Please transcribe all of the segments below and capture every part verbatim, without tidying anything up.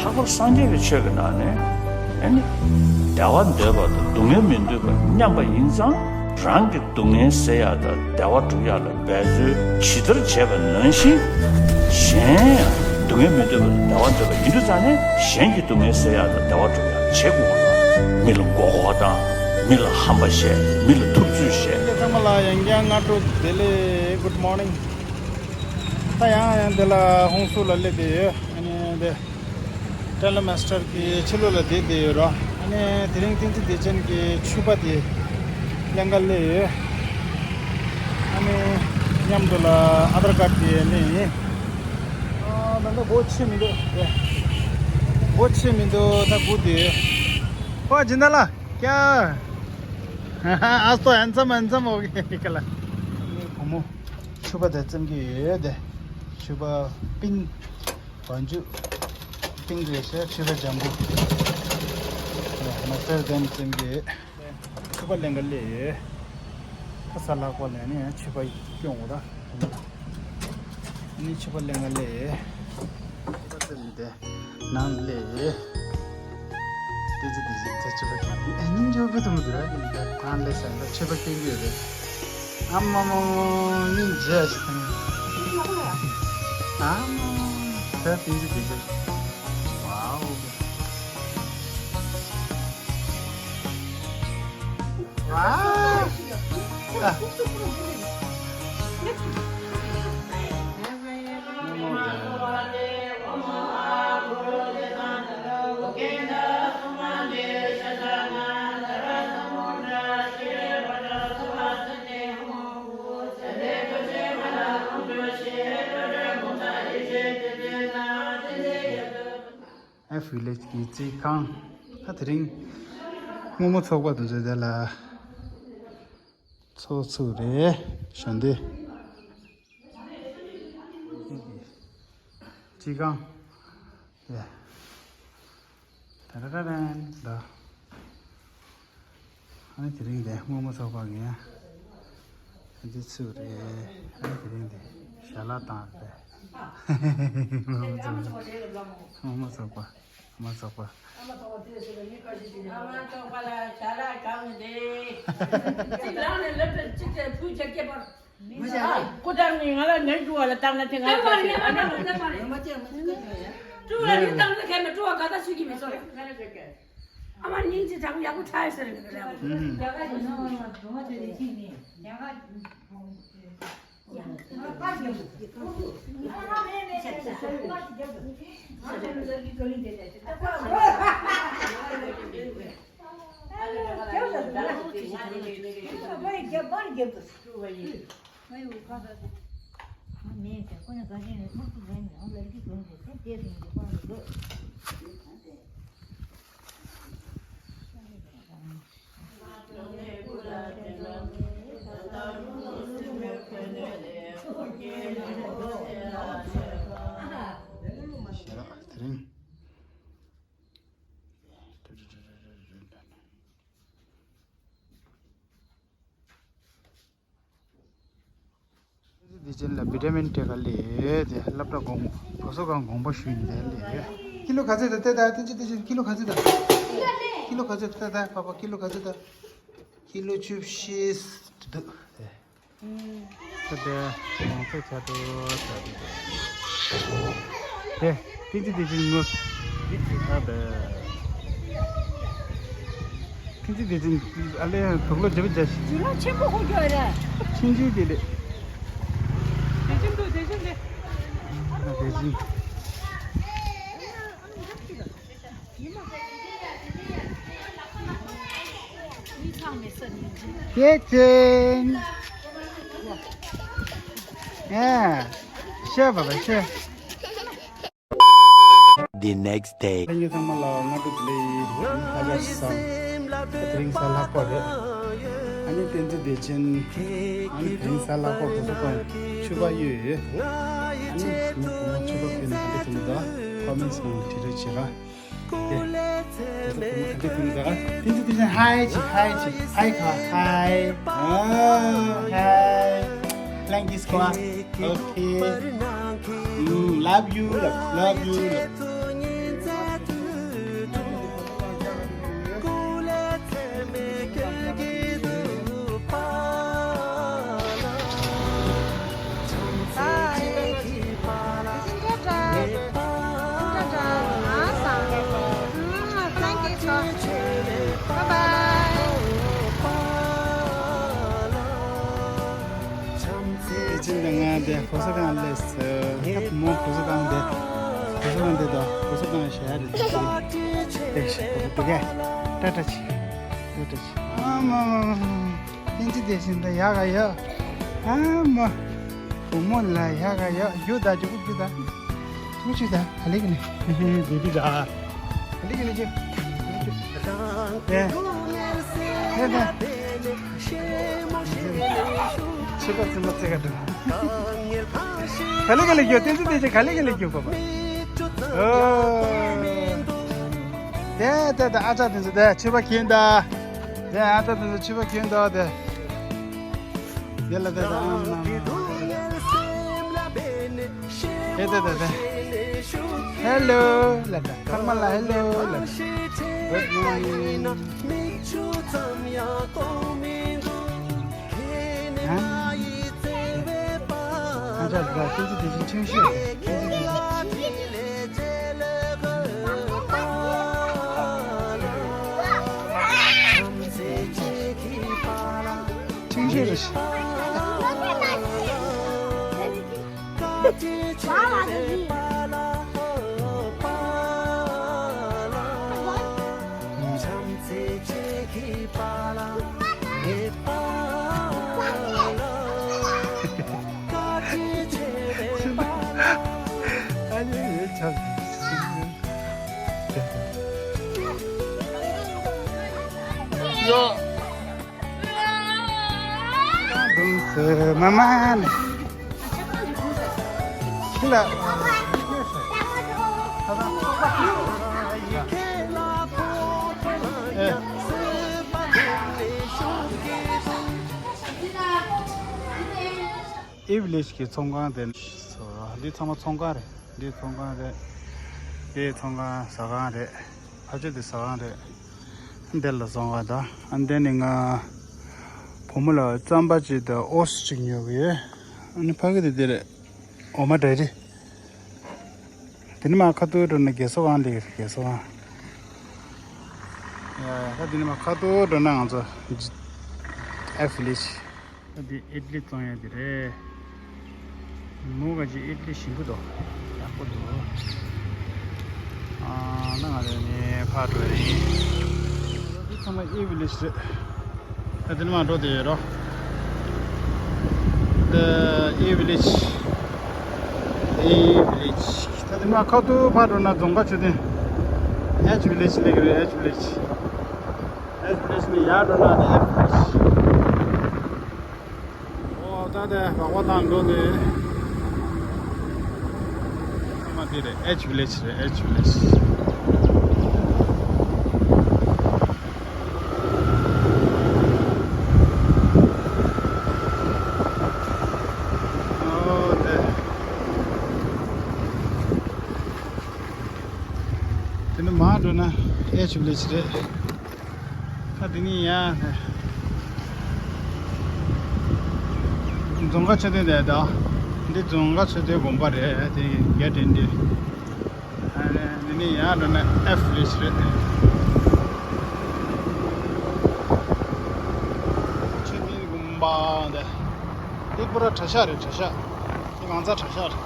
ལྷག་པར་སངས་རྒྱས་པའི་ཆོས་ཀྱི་ནང་ནས་ཨ་ནི་བདེ་བ་འདོད་པ་དང་སྡུག་བསྔལ་མི་འདོད་པ་མཉམ་པ་ཡིན་ཙང་། རང་གི་སྡུག་བསྔལ་སེལ་ཡག་དང་བདེ་བ་སྒྲུབ་ཡག་ལ་འབད་རྩོལ་ཇི་ལྟར་བྱེད་པ་ནང་བཞིན། གཞན་ཡང་སྡུག་བསྔལ་མི་འདོད་པ་དང་བདེ་བ་འདོད་པ་ཡིན་དུས་ཙང་ནས། གཞན་གྱི་སྡུག་བསྔལ་སེལ་ཡག་དང་བདེ་བ་སྒྲུབ་ཡག་བྱེད་དགོས་པ་ལ། མི་ལ་མགོ་སྐོར་དང་། མི་ལ་ཧམ་པ་བཤད། མི་ལ་ཐུབ་ཚོད་བཤད། ཚང་མ་ལ་ཡང་བསྐྱར་སྔ་དྲོ་བདེ་ལེགས། Good morning། ད་ཡང་ཡང་འདི་ལ་ཧུན་སུར་ལ་སླེབས་བསྡད་ཡོད། ཨ་ནི་འདི་ཊེ་ལེ་མ་སི་ཊར་གྱི་ཕྱི་ལོགས་ལ་བསྡད་བསྡད་ཡོད་རོ། ཨ་ནི་དེ་རིང་བསྟན་འཛིན་བདེ་ཆེན་གྱི་ཕྱུ་པ་དེ་ལེན་ག་སླེབས་ཡོད། ཨ་ནི་མཉམ་དུ་ལ་ཨ་དར་ཀར་དེ་ལེན་ཡིན། ཨ་ད་ལྟ་སྒོ་ཕྱེ་མི་འདུག་སྒོ་ཕྱེ་མི་འདུག་ད་སྒུག་བསྡད་ཡོད། ཨོ་སྦྱིན་བདག་ལགས། ཀྱ། ཨ་སྟོ། ཧན་སམ་ཧན་སམ། ཨོ་ཁེ་ཁེ་ལ། བུ་མོ་ཕྱུ་པ་དེ་བཙེམ་གྱི་ཡོད་དེ། ཕྱུ་པ་པིང་། བ་འཇུ། པིང་རེད་ཤག་ཕྱུ་པ་ཇམ་པོ། ང་ཚོས་དེ་བཙེམ་གྱི་ཡོད། ཕྱུ་པ་ལེན་ག་སླེབས་ཡོད། ད་ས་ལྷག་པ་ལ་ནི་ཕྱུ་པ་སྐྱོང་འོ་ད། ནི་ཕྱུ་པ་ལེན་ག་སླེབས་ཡོད། ཕྱུ་པ་བཙེམ་མི་དེ། ནང་ལས། དེ་ཚོ་དེ་ཚོ་ཚེ་ཆུ་ལ་ཁྱབ་ཨ་ནིང་ཇོ་བེ་དུ་མི་འདུག་ར་ཡིན་ད་ཐང་ལས་ས་ཡིན་ད་ཆུ་པ་སྐྱེན་གྱི་ཡོད་རེད། ཨ་མ་མ་མ་སྙིང་རྗེ་ཞིག་དང་། ཨ་མ་མ་ད་དེ་ཚོ་དེ་ཚོ། ཝའོ། ཝའོ། ཨ། ཨེ་ཕི་ལེ་ཇི་གི་རྩིས་ཁང་། ད་དེ་རིང་སྔོན་མོ་ཚོགས་པ་དེ་ཚོ་དེ་ལ་ཚོགས་ཚུགས་རེད་ཞོན་དུས། རྩིས་ཁང་། ཡ། ད་ར་ར་རན་ད། ཨ་ནི་དེ་རིང་དེ་སྔོན་མོ་ཚོགས་པ་གི་ཡ། ཨ་འདི་ཚུགས་རེད། ཨ་ནི་དེ་རིང་དེ་ཞལ་ལག་བཏང་རེད། སྔོན་མོ་ཚོགས་པ། སྔོན་མོ་ཚོགས་པ། ཨ་མ་ཚོགས་པ། ཨ་མ་ཚོགས་པ་ལ་ཞལ་ལག་གང་རེད། གཅིག་ལག་ནས་ལབ་ཏུ་གཅིག་དེ་ཕུལ་རྒྱག་སྐྱེས་པར། མི་ཤ་ཨ་ཀུ་ཏང་ནི་ང་ལ་ངའི་ཀྲུ་བ་ལ་བཏང་ན་དེ་ང་ལ་ཀྲུ་བ་ནི་ང་ལ་ཀྲུ་བ་ནི་བཏང་ན་ཁྱེད་མ་ཀྲུ་བ་ག་ད་ཤི་གི་མི་སོང་། ཨ་མ་སྙིང་རྗེ་དྲག་ཡག་པོ་ཐལ་ཟེར་ནི་རེད། ཞེས་ར་དེ་རིང་། བདེ་ཆེན་ལ་བི་ཊ་མིན་སྤྲད་ག་ལས་དེ་སློབ་གྲྭ་དགོང་བོ་བཟོ་ཚོགས་ཁང་དགོངས་པ་ཞུས་ནས་ལས། ཀི་ལོ་ག་ཚོད་དང་ལྟ་ད་བསྟན་ཆེ་བདེ་ཆེན་ཀི་ལོ་ག་ཚོད་དང་། ཀི་ལོ་ག་ཚོད་ལྟ་ད་པ་པ་ཀི་ལོ་ག་ཚོད་དང་། ཀི་ལོ་བཅུ་བཞི་འདུག་དེ། ད་དེ་ང་ཚོ་ཆ་དྲོ་ད་དེ་དེ་ཏིང་ཙི་དེ་ཅིག་ངོ་། ད་དེ་ཏིང་ཙི་དེ་ཅིག་ཨ་ལས་དུག་ལོ་བརྗེ་པོ་བརྒྱ་ཞིག་རྒྱུ་ལོ་ཆེན་པོ་ཧོ་རྒྱ་ར། ཆིན་ཅུའི་དེ་ལས། དེ་ཅིག་འདུག་དེ་ཅིག་འདི། ད་དེ་ཅིག་བདེ་ཆེན། ཨ། ཤེས་པ་བ་ཤེས། The next day. ལྷན་རྒྱས་ཚང་མ་ལ་སྔ་དྲོ་བདེ་ལེགས། ལྷ་བྱ་བསང་། དེ་རིང་གཟའ་ལྷག་པ་རེད། ཨ་ནི་བསྟན་འཛིན་བདེ་ཆེན། ཨ་ནི་དེ་རིང་གཟའ་ལྷག་པ་བཟོ་ཚོགས་ཁང་ཕྱུ་པ་གཡོས་ཡོད། ཨ་ནི་ངའི་བུ་མོ་ཕྱུ་པ་གཡོས་ནས་ག་འདྲ་བྱུང་འདུག་ཀོ་མེན་ཊི་ནང་ལ་བྲིས་རོགས་བྱེད་ར། དེ་ཚོ་བུ་མོ་ག་འདྲ་བྱུང་འདུག་ཏིང་ཙི་ཏིང་ཙི་ཧའི་བྱེད། ཧའི་བྱེད། ཧའི་ག་ཧའི། ཨ་ཧའི། ལན་གྱིས་ཀོ། Okay. Mm, love you, love, love you, love. དེ་གོ་ས་གང་ལས་ད་མོ་གོ་ས་གང་དེ་གོ་ས་གང་དེ་དང་གོ་ས་གང་ཞེ་ཡ་རེད་དེ་དེ་ཞེ་གོ་དེ་ག་ཏ་ཏ་ཆི་ཏ་ཏ་ཆི་ཨ་མ་མ་མ་མ་ཨིན་ཅི་དེ་བཞིན་དུ་ཡག་ག་ཡོད་ཨ་མ་བུ་མོ་ལ་ཡག་ག་ཡོད་རྒྱུ་ད་རྒྱུ་རྒྱུ་ད་ཐུག་ཆུ་ད་ག་ལེ་གི་ནི་བི་བི་ད་ག་ལེ་གི་ནི་རྒྱུ་ཨེ་ཨེ་ད། ཆེ་པ་ཙི་མ་ཙེ་ག་འདུག་ག་ལེ་ག་ལེ་རྒྱུ་བསྟན་འཛིན་བསྟན་འཛིན་ག་ལེ་ག་ལེ་རྒྱུ་པ་པ། ཨོ། དེ་དེ་དེ་ཨ་ཅག་དེ་ཚོ་དེ་ཆེ་པ་གྱིན་ད། དེ་ཨ་ཅག་དེ་ཚོ་ཆེ་པ་གྱིན་ད་དེ། དེ་ལ་དེ་དེ་ཨ་མ་མ། དེ་དེ་དེ་དེ། ཧེ་ལོ་ལ་ད་ཁར་མ་ལ་ཧེ་ལོ་ལ་ད། Good morning. ཨ། ཨ་ཅག་ལ་ཏི་ཏི་ཏི་ཏི་ཁྲིམས་ཤོད་རེད། ཏི་ཏི་ཏི་ཏི། ཁྲིམས་ཤོད་རེད། ཡོ། དུང་སེ་མ་མ་ནི། ཁྱི་ལ། ཨེ། ཨེ་བི་ལེཇ་གི་ཚོང་ཁང་དེ། འདི་ཚང་མ་ཚོང་ཁང་རེད། འདི་ཚོང་ཁང་རེད། དེ་ཚོང་ཁང་ཟ་ཁང་རེད། ཕ་ཆོས་དེ་ཟ་ཁང་རེད། འདི་ལ་བཟོ་བ་དང་ཨ་འདི་ནི་ང་བུ་མོ་ལ་རྩམ་པ་གཅིག་དང་ཨོ་སི་གཅིག་ཉོ་གི་ཡོད། ཨ་ནི་ཕ་གི་དེ་འདི་རེད། འོ་མ་འདྲ་རེད། དེ་ནི་མ་ཁ་ཐུག་འགྲོ་ན་རྒས་གསོ་ཁང་ལས་རྒས་གསོ་ཁང་། ཡ་ཡ་ད་དེ་ནི་མ་ཁ་ཐུག་འགྲོ་ན་ང་ཚོ་ཨེ་བི་ལེཇ། ད་འདི་ཨིད་ལི་བཙོང་ཡ་འདི་རེད། མོ་ག་ཅི་ཨིད་ལི་ཞིམ་པོ་འདུག་ཡག་པོ་འདུག་ཨ་ན་ང་རེ་ནི་ཕར་འགྲོ་ཡ་ཡིན། འདི་ཚང་མ་ཨེ་བི་ལེཇ་རེད། ད་འདི་ནི་མ་འགྲོ་དེ་ཡོད་རོ། ད་ཨེ་བི་ལེཇ། ཨེ་བི་ལེཇ། ད་འདི་ནི་མ་ཁ་ཐུག་ཕར་འགྲོ་ན་རྫོང་དཀར་མཆོད་རྟེན། ཨེཆ་བི་ལེཇ་ལེགས་རེད་ཨེཆ་བི་ལེཇ། ཨེཆ་བི་ལེཇ་ནི་ཡར་འགྲོ་ན་ནི་ཨེཆ་བི་ལེཇ། ཨོ་ད་དེ་བག་བ་དང་འགྲོ་དེ། ཚང་མ་དེ་རེད་ཨེཆ་བི་ལེཇ་རེད་ཨེཆ་བི་ལེཇ། ཨོ་དེ། དེ་ནི་མར་འགྲོ་ན་ཨེཆ་བི་ལེཇ་རེད། ད་དེ་ནི་ཡ། རྫོང་དཀར་མཆོད་རྟེན་རེད་ད། འདི་རྫོང་དཀར་མཆོད་རྟེན་དགོན་པ་རེད་དེ་རྒྱ་དྲན་འདི། ཨ་ནི་འདི་ནི་ཡ་འགྲོ་ན་ཨེ་བི་ལེཇ་རེད། མཆོད་རྟེན་དགོན་པ་འདི། འདི་པུ་ར་གྲྭ་ཤག་རེད་གྲྭ་ཤག་འདི་གང་ཚ་གྲྭ་ཤག་རེད།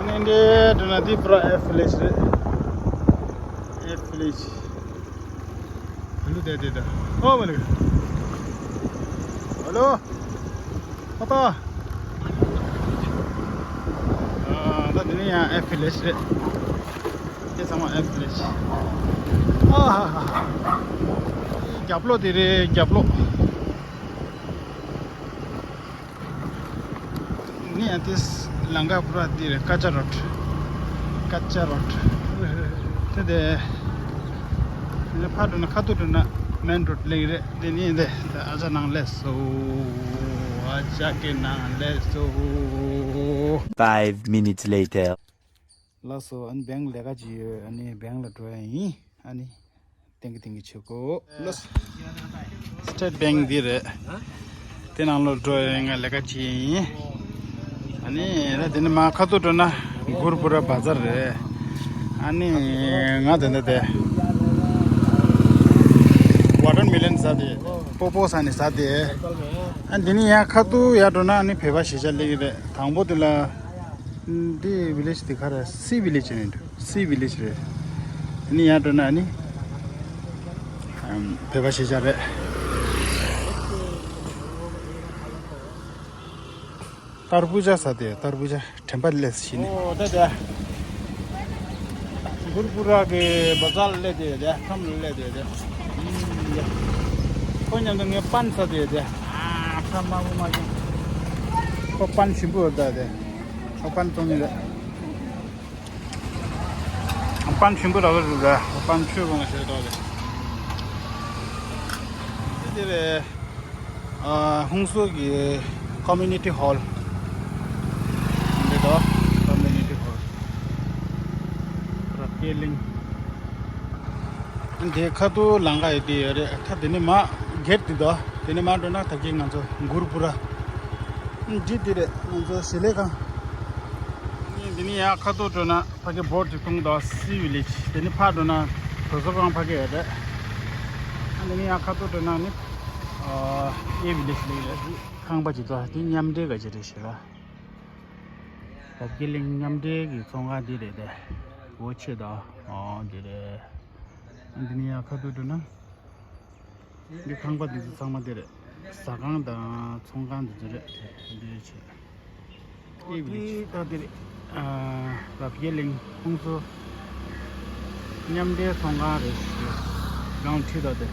ཨ་ནི་འདི་འགྲོ་ན་འདི་པུ་ར་ཨེ་བི་ལེཇ་རེད། ཨེ་བི་ལེཇ། ཨ་ལུ་དེ་དེ་དེ། ཨོ་མ་ལི། ཨ་ལོ། ཨ་ཏ། ཨ་ད་འདི་ནི་ཡང་ཨེ་བི་ལེཇ་རེད། དེ་ཚང་མ་ཨེ་བི་ལེཇ། ཨ་ཧ་ཧ་ཧ། རྒྱབ་ལོགས་དེ་རེད་རྒྱབ་ལོགས། ནི་ཨ་ཏིས་ལང་ཀ་པུ་ར་དེ་རེད་ཀ་ཅ་རོཌ། ཀ་ཅ་རོཌ། དེ་དེ། ནི་ཕར་འགྲོ་ན་ཁ་ཐུག་འགྲོ་ན་མེན་རོཌ་ལེགས་རེད་དེ་ནི་དེ་ཨ་ཅག་ནང་ལས་སོ། ཨ་ཅག་གི་ནང་ལས་སོ། Five minutes later. ལགས་སོ། ཨ་ནི་བེང་ལས་ཀ་ཅིག་ཡོད། ཨ་ནི་བེང་ལ་འགྲོ་ཡ་ཡིན། ཨ་ནི་ཏེང་གི་ཏེང་གི་ཆོད་གོ། ལགས་སོ། སི་ཊེཊ་བེང་འདི་རེད། དེ་ནང་ལོགས་འགྲོ་ཡ་ཡིན། ང་ལས་ཀ་ཅིག་ཡིན། ཨ་ནི་ད་དེ་ནི་མ་ཁ་ཐུག་འགྲོ་ན་གུར་པུ་ར་བ་ཛར་རེད། ཨ་ནི་ང་དེ་འདྲ་དེ་ཝ་ཊར་མེ་ལོན་ཟ་དེ་པོ་པོ་ཟ་ནི་ཟ་དེ། ཨ་འདི་ནི་ཡང་ཁ་ཐུག་ཡར་འགྲོ་ན་ནི་བོད་པ་གཞིས་ཆགས་སླེབས་ཀྱི་རེད། དང་པོ་དེ་ལ་འདི་ཝི་ལེཇ་དེ་ག་རེ་སི་ཝི་ལེཇ་ནི་འདུག་སི་ཝི་ལེཇ་རེད། དེ་ནི་ཡར་འགྲོ་ན་ནི་བོད་པ་གཞིས་ཆགས་རེད། ཏར་བུ་ཇ་ཟ་དེ་ཏར་བུ་ཇ། དྲན་པ་ལས་ཤི་ནི། ཨོ་ད་དེ། གུར་གུ་ར་གི་བ་ཛར་སླེབས་དེ་དེ་ཁྲོམ་ལ་སླེབས་དེ་དེ། ཁོ་མཉམ་དུ་ངས་པན་ཟ་དེ་དེ། ཨ་ཁ་མ་བུ་མ་ཀྱང་། ཁོ་པན་ཞིམ་པོ་ཡོད་ད་དེ། ཁོ་པན་བཙོང་ནི་རེད། པན་ཞིམ་པོ་རག་གི་རེད་དེ། པན་ཆུ་བོང་ཞེས་དོ་དེ། དེ་དེ་རེད། ཨ་ཧུན་སུར་གྱི་ཀོ་མུ་ནི་ཊི་ཧོལ། འདི་དང་ཀོ་མུ་ནི་ཊི་ཧོལ། རབ་རྒྱས་གླིང་། འདི་ཁ་ཐུག་ལམ་ཁ་ཡོད་དེ་ཡོད་རེད། ད་དེ་ནས་མར་གེ་ཊི་འདི་དང་དེ་ནས་མར་འགྲོ་ན་ད་གིན་ང་ཚོ་གུར་པུ་ར། འདི་འདི་རེད་ང་ཚོ་ཞི་ལི་ཁང་། འདི་ནས་ཡར་ཁ་ཐུག་འགྲོ་ན། ཕ་གི་བོར་ཌི་ཅིག་མཐོང་གི་འདུག་སི་ཝི་ལེཇ། དེ་ནི་ཕར་འགྲོ་ན་གྲོ་སོ་ཁང་ཕ་གི་ཡོད་རེད། ཨ་ནི་ཡང་ཁ་ཐུག་འགྲོ་ན་ནི་ཨེ་ཝི་ལེཇ་ལེགས་རེད། ཁང་པ་ཅིག་འདུག་དེ་མཉམ་འབྲེལ་ག་ཅིག་རེད་ཞེས་ལ། རབ་རྒྱས་གླིང་མཉམ་འབྲེལ་གྱི་ཚོང་ཁང་འདི་རེད་དེ། སྒོ་ཕྱེ་འདུག་འདི་རེད། ཨ་འདི་ནི་ཡང་ཁ་ཐུག་འགྲོ་ན། འདི་ཁང་པ་འདི་ཚོ་ཚང་མ་འདི་རེད། ཟ་ཁང་དང་ཚོང་ཁང་འདི་ཚོ་རེད། འདི་རེད་ཆེ། ཨེ་ཝི་ལེཇ། ད་འདི་རེད། ཨ་རབ་རྒྱས་གླིང་ཁོང་ཚོ་མཉམ་འབྲེལ་ཚོང་ཁང་རེད། སྒང་ཁྲི་དང་དེ།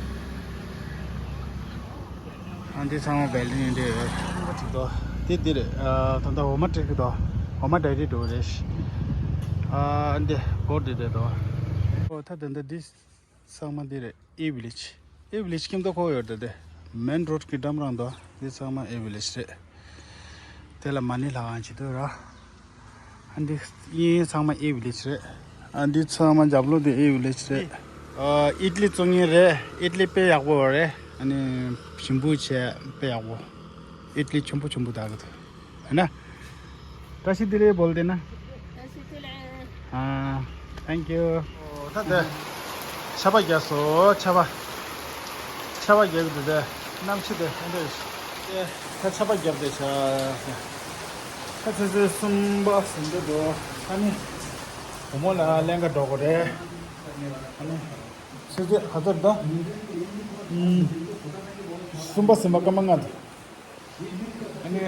ཨ་འདི་ཚང་མ་བེལ་ཌིང་འདི་རེད། ཁང་པ་ཅིག་འདུག་འདི་འདི་རེད། ཨ་ད་ལྟ་འོ་མ་སྤྲད་ཀྱི་འདུག་འོ་མ་ཌའི་རི་འགྲོ་རེད། ཨ་འདི་སྒོ་འདི་རེད་འདུག་འོ་ད་ད་ལྟ་འདི། ཚང་མ་འདི་རེད། ཨེ་ཝི་ལེཇ། ཨེ་ཝི་ལེཇ་ཁྱིམ་ཐོག་ཁོ་ཡོད་དེ་དེ། མེན་རོཌ་གི་འགྲམ་རང་དུ་འདི་ཚང་མ་ཨེ་ཝི་ལེཇ་རེད། དེ་ལ་མ་ཎི་ལྷ་ཁང་ཅིག་འདུག་ར། ཨ་འདི་དབྱིན་ཚང་མ་ཨེ་ཝི་ལེཇ་རེད། ཨ་འདི་ཚང་མ་རྒྱབ་ལོགས་དེ་ཨེ་ཝི་ལེཇ་རེད། ཨ་ཨི་ཊ་ལི་བཙོང་མཁན་རེད། ཨི་ཊ་ལི་དཔེ་ཡག་པོ་རེད། ཨ་ནི་ཞིམ་པོ་བྱས་དཔེ་ཡག་པོ། ཨི་ཊ་ལི་ཆེན་པོ་ཆེན་པོ་དག་གི་འདུག་ཧེ་ན། བཀྲ་ཤིས་བདེ་ལེགས་བོལ་དེ་ན། བཀྲ་ཤིས་བདེ་ལེགས། ཨ། Thank you. ཨོ་ད་དེ། ཆར་པ་བརྒྱབ་སོང་ཆར་པ། ཆར་པ་བརྒྱབ་ཀྱི་འདུག་དེ། གནམ་གཤིས་དེ་ཧན་དེ། ད་ཆར་པ་བརྒྱབ་དེ་ཆ། ད་ཆུ་ཚོད་གསུམ་པ་ཟིན་འདུག་ཨ་ནི། བུ་མོ་ལ་ལེན་ག་འགྲོ་དགོས་རེད། ཨ་ནི། ཆུ་ཚོད་ག་ཚོད་འདུག་གསུམ་པ་ཟིན་པ་སྐར་མ་ལྔ་འདུག་ཨ་ནི་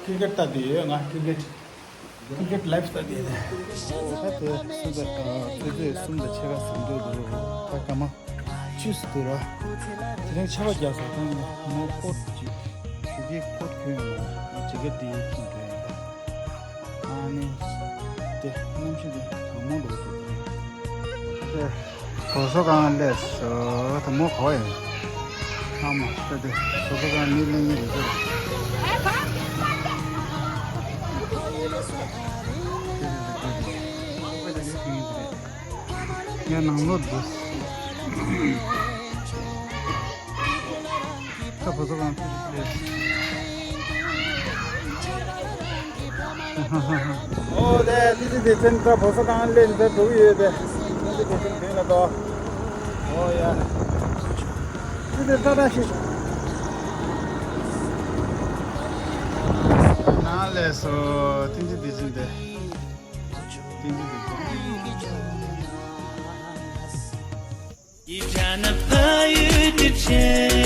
ཀི་རི་ཀེཊ་ལྟ་དུས་ཡོད་ང་ཀི་རི་ཀེཊ། ཀི་རི་ཀེཊ་ལའིབ་ལྟ་དུས་ཡོད། ད་དེ་སུ་ད་ཚོད་ཚོད་གསུམ་དང་ཕྱེད་ཀ་ཟིན་འགྲོ་འདུག་ད་སྐར་མ་བཅུ་ཟིན་འདུག་ར། དེ་རིང་ཆར་པ་རྒྱག་སོང་ད་ནི་མོ་ཀོཊ་ཅིག་ཞུ་གི་ཀོཊ་གྱོན་ཡོང་ང་ཇེ་ཀེཊ་དེ་གྱོན་འགྲོ་ཡོད། ཨ་ནི། དེ་གནམ་གཤིས་དེ་གྲང་མོ་འདུག་འདུག་དེ། གྲོ་སོ་གང་ལས་སོ་དེ་མོ་གོ་ཡིན། ཨ་མ་ད་དེ་གྲོ་སོ་གང་མི་ལེན་གྱི་རེད་ཟེར། ཡ་ནང་ལོགས་འདུག་ད་བོད་ཚོ་གང་ཐུག་ལས། ཨོ་དེ་ཏི་ཏི་དེ་ཚན་ད་བོད་ཚོ་གང་ལས་འདི་འགྲོ་གི་ཡོད་དེ། ཏི་ཏི་དེ་ཚན་དེ་ལ་དོ། ཨོ་ཡ། ཏི་ཏི་ཏ་ཏ་ཤི། ནང་ལས་སོ་ཏི་ཏི་དེ་ཚན་དེ། ཏི་ཏི་དེ་ཚན།